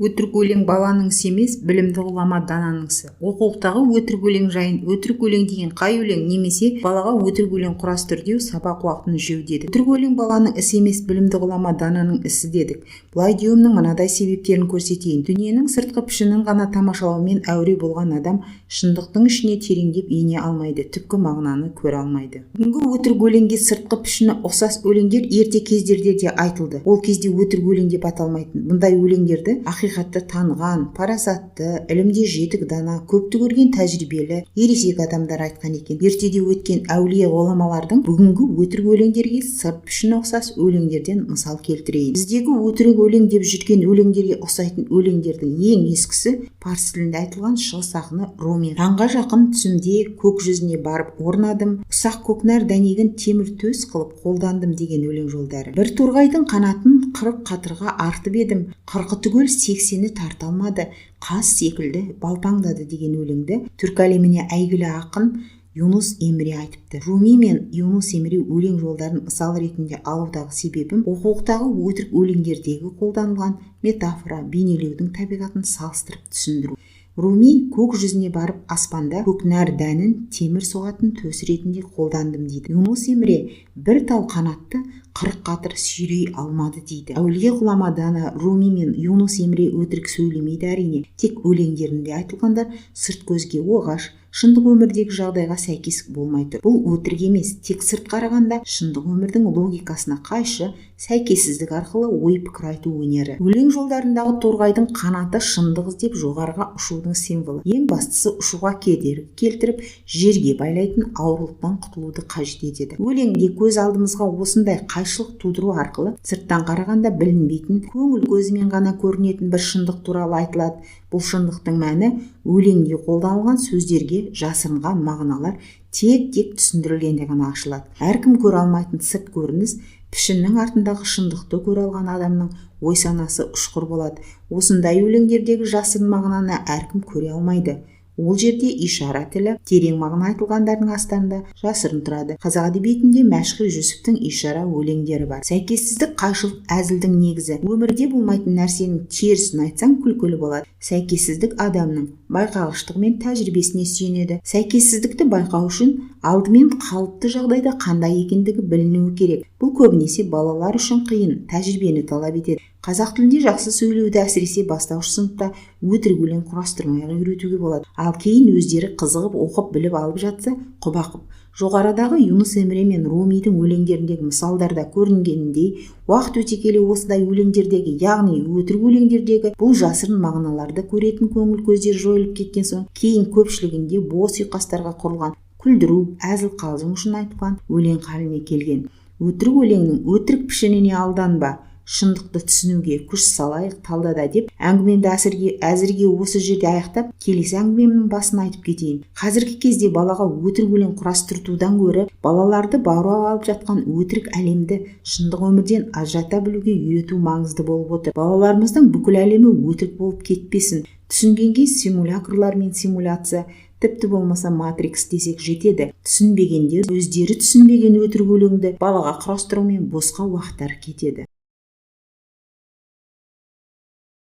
Өтірік өлең баланың ісі емес, білімді ғұлама дананың ісі. Оқулықтағы өтірік өлең жайын өтірік өлең деген қай өлең немесе балаға өтірік өлең құрастыр деу сабақ уақытын жеу дедік. Өтірік өлең баланың ісі емес, білімді ғұлама дананың ісі дедік. Бұлай деуімнің мынадай себептерін көрсетейін. Дүниенің сыртқы пішінін ғана тамашалаумен әуре болған адам шындықтың ішіне тереңдеп ене алмайды, түпкі мағынаны көре алмайды. Бүгінгі өтірік өлеңге сыртқы пішіні ұқсас өлеңдер ерте кездерде де айтылды. Ол кезде өтірік өлең деп аталмайтын. Бұндай өлеңдерді ақиқатты таныған, парасатты, ілімде жетік дана, көпті көрген тәжірибелі, ересек адамдар айтқан екен. Ертеде өткен әулие ғұламалардың бүгінгі өтірік өлеңдерге сырт пішіні ұқсас өлеңдерден мысал келтірейін. Біздегі өтірік өлең деп жүрген өлеңдерге ұқсайтын өлеңдердің ең ескісі парсы тілінде айтылған шығыс ақыны Руми. Таңға жақын түсімде көк жүзіне барып орнадым, ұсақ көкнәр дәнегін темір төс қылып қолдандым деген өлең жолдары. Бір торғайдың қанатын 40 қатырға артып едім, 40-ы түгел 80-і тарта алмады, қаз секілді балпаңдады деген өлеңді түркі әлеміне әйгілі ақын Юнус Эмре айтыпты. Руми мен Юнус Эмре өлең жолдарын мысал ретінде алудағы себебім оқулықтағы өтірік өлеңдердегі қолданылған метафора, бейнелеудің табиғатын салыстырып түсіндіру. Руми көк жүзіне барып аспанда көкнәр дәнін темір соғатын төс ретінде қолдандым дейді. Юнус Эмре бір тал қанатты 40 қатыр сүйрей алмады дейді. Әулие ғұлама дана Руми мен Юнус Эмре өтірік сөйлемейді әрине. Тек өлеңдерінде айтылғандар сырт көзге оғаш, шындық өмірдегі жағдайға сәйкес болмай тұр. Бұл өтірік емес, тек сырт қарағанда шындық өмірдің логикасына қайшы сәйкессіздік арқылы ой-пікір айту өнері. Өлең жолдарындағы торғайдың қанаты шындық іздеп жоғарыға ұшудың символы. Ең бастысы ұшуға кедергі келтіріп, жерге байлайтын ауырлықтан құтылуды қажет етеді. Өлеңде көз алдымызға осындай қайшылық тудыру арқылы сырттан қарағанда білінбейтін, көңіл көзімен ғана көрінетін бір шындық туралы айтылады. Бұл шындықтың мәні өлеңде қолданылған сөздерге жасырынған мағыналар тек-тек түсіндірілгенде ғана ашылады. Әркім көре алмайтын сырт көрініс пішіннің артындағы шындықты көре алған адамның ой санасы ұшқыр болады. Осындай өлеңдердегі жасырын мағынаны әркім көре алмайды. Ол жерде ишара тілі терең мағына айтылғандардың астарында жасырын тұрады. Қазақ әдебиетінде Мәшһүр Жүсіптің ишара өлеңдері бар. Сәйкессіздік, қайшылық әзілдің негізі. Өмірде болмайтын нәрсенің терісін айтсаң күлкілі болады. Сәйкессіздік адамның байқағыштығы мен тәжірибесіне сүйенеді. Сәйкессіздікті байқау үшін алдымен қалыпты жағдайда қандай екендігі білінуі керек. Бұл көбінесе балалар үшін қиын, тәжірибені талап етеді. Қазақ тілінде жақсы сөйлеуді әсіресе бастауыш сыныпта өтірік өлең құрастырмай-ақ үйретуге болады. Ал кейін өздері қызығып оқып біліп алып жатса құба-құп. Жоғарыдағы Юнус Эмре мен Румидің өлеңдеріндегі мысалдарда көрінгеніндей, уақыт өте келе осындай өлеңдердегі, яғни өтірік өлеңдердегі бұл жасырын мағыналарды көретін көңіл көздер жойылып кеткен соң, кейін көпшілігінде бос ұйқастарға құрылған күлдіру, әзіл-қалжың үшін айтылған өлең халіне келген. Өтірік өлеңнің өтірік пішініне алданба, шындықты түсінуге күш салайық талдада деп әңгімемді әзірге осы жерде аяқтап, келесі әңгімемнің басын айтып кетейін. Қазіргі кезде балаға өтірік өлең құрастыртудан гөрі балаларды баурап алып жатқан өтірік әлемді шындық өмірден ажырата білуге үйрету маңызды болып отыр. Балаларымыздың бүкіл әлемі өтірік болып кетпесін. Түсінгенге симулякрлар мен симуляция, тіпті болмаса матрикс десек жетеді. Түсінбегендер өздері түсінбеген өтірік өлеңді балаға құрастырумен босқа уақыттары кетеді.